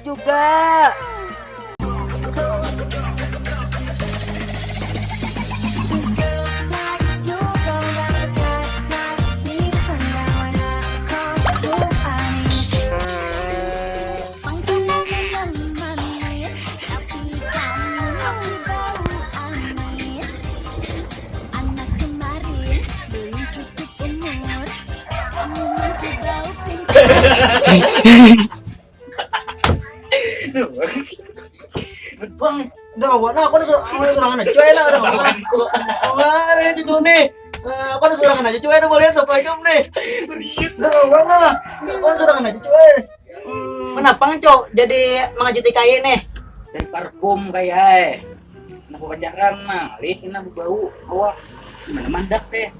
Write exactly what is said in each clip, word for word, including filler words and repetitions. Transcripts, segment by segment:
juga. Bang, udah kawan aku udah sur- aku udah surangan aja cuy lah udah kawan. Kemarin itu nih. Eh, aku udah surangan aja cuy udah boleh tuh payung nih. Udah kawan lah. Aku udah surangan aja cuy. Hmm. Kenapa cok jadi mengajuti kaye nih? Dari parfum kayak eh. Nah, pacaran malih kena bau awak. Gimana mandak deh?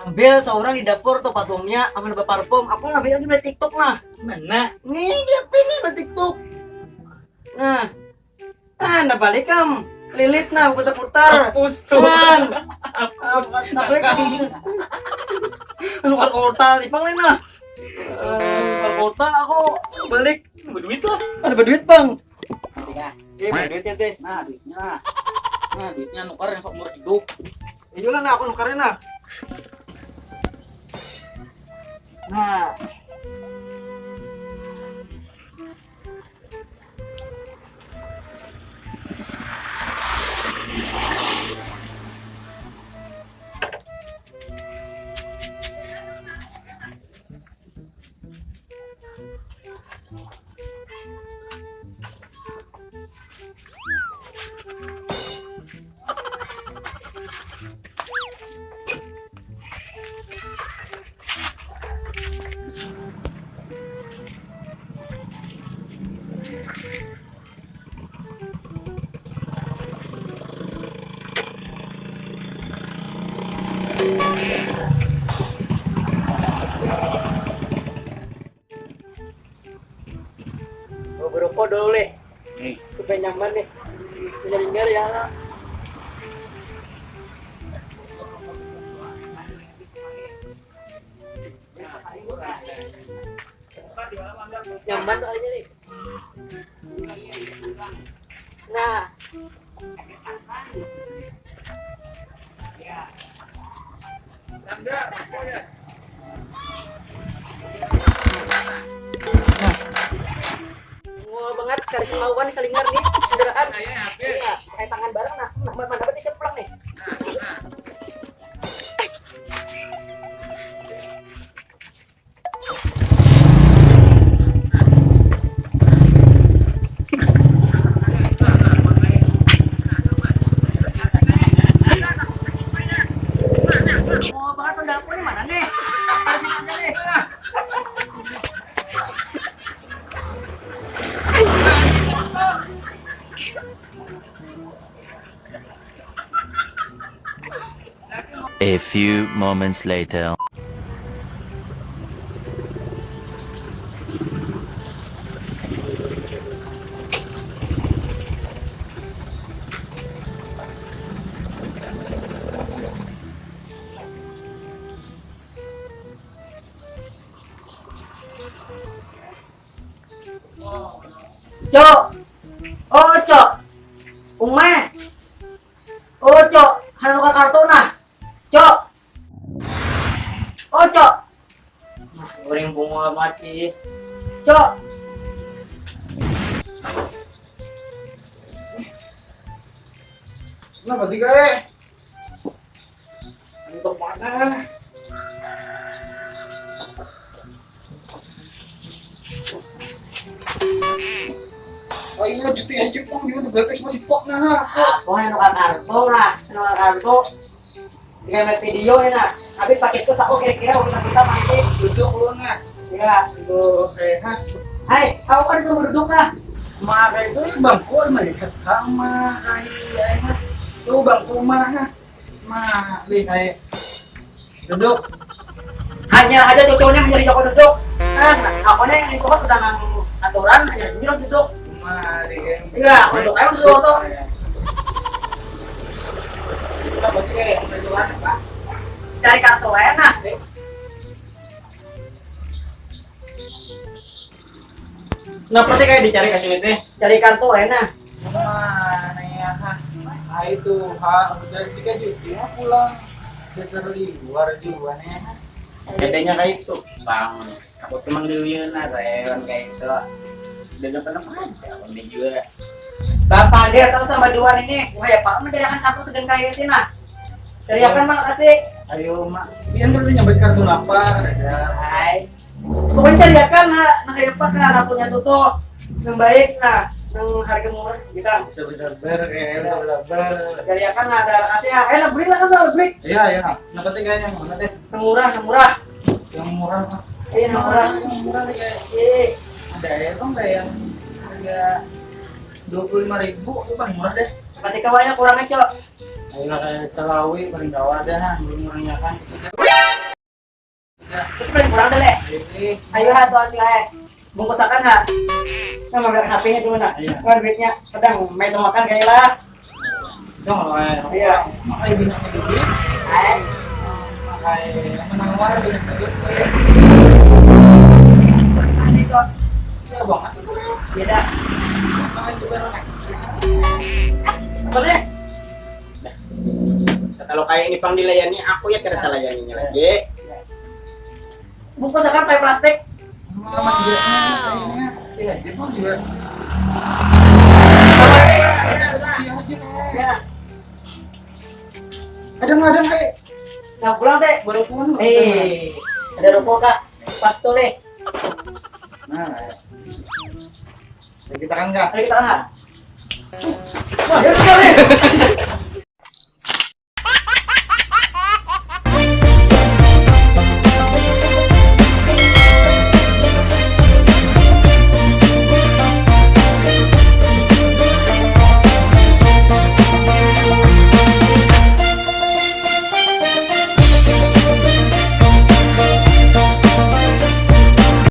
Ambil seorang di dapur tuh parfumnya, aman berparfum. Aku ngambil lagi dari TikTok nah. Mana? Nih lihat ini ada TikTok. Nah, nah, nah balik kam. Lilit nah putar-putar. Hapus tuh. Kan. Nah, bukan tablet. Luar kota, tipang nih nah. Eh, Luar kota aku balik. Berduit lah. Ada berduit bang. Nah, duitnya teh. Nah, duitnya. Nah, duitnya nukar yang seumur hidup. Iya lah, nah, aku nukarin lah. Nah. Mau berokok dulu nih. Nih. Supaya nyaman nih. Punya linggar ya. Nyaman soalnya nih. Nah. Wah banget, kada sing mauan salingar nih kendaraan. Iya, pakai tangan bareng nah. Nah, mana dapat diseplak nih. A few moments later. Cok. Oh, Cok. Umai. Oh, Cok. Hana tukar kartu nah. Cok. Oh, Cok. Nah, goreng bunga mati. Cok. Nah, mati kae. Untuk mana? Oh iya, J P S Jepang juga tuh gratis masih pok nah. Aku yang tukar kartu lah, tukar kartu. Tiga menit video ya nah. Habis paketku sako kira-kira waktu kita nanti. Duduk lu nah. Ya. Duduk sehat. Hai, kau kan suruh duduk nah. Maka itu bangku melihat sama kayak tuh bangku mah. Nah, lih, hai. Duduk. Hanya aja cucunya menjadi joko duduk. Nah, aku nih itu kan udah nang aturan hanya duduk duduk. Mari. Iya, aku duduk aja dulu tuh. Cari kartu lain nah. Kenapa sih kayak dicari ke sini teh? Cari kartu enak. Mana ya? Ayo tuh, ha, udah tiga juta mah pulang. Dasar liwar juga nih. Katanya kayak itu, bang. Aku tuh manggil Yuna, Rewan kayak itu. Udah dapat apa aja, aku juga. Bapak dia tahu sama dua ini, wah ya pak, mencarikan kartu sedang kayak itu nah. Cariakan mak kasih. Ayo mak, pian perlu nyambat kartu apa? Ada. Hai. Pokoknya cariakan lah, nah kayak apa kan akunnya tuh tuh yang baik nah, yang harga murah gitu. Bisa bersabar, kayak bisa bersabar. Cariakan lah ada kasih ya, eh lah beli lah kasih beli. Iya iya. Nah penting kayak yang mana teh? Yang murah, yang murah. Yang murah pak. Iya yang murah. Yang murah nih kayak Iya. Ada ya bang kayak yang harga dua puluh lima ribu itu paling murah deh. Berarti kawanya kurang aja. Ayo kayak selawi paling gawat dah, belum murahnya kan. Itu paling kurang deh. Jadi Ayo ha tuh aja eh. Bungkusakan ha. Nah, mampir H P-nya dulu nah. Iya. Kan duitnya pedang main makan kayak lah. dong lah. Iya. Makanya banyak duit. Eh, Kayak menawar banyak duit. aneh kok. Ya banget. Beda. Makanya juga enak. Apa deh? Kalau kayak ini pang dilayani, aku ya tidak layaninya lagi. Bungkusakan pakai plastik. Mama juga. Iya, dia pun juga. Iya, aja. Ya. Ada nggak ada kayak Nah pulang teh. Baru pun. Eh, ada rokok kak. Pas tuh deh. Nah, ya. Ya, kita kan nggak. Ayo kita kan. Wah, ya sekali.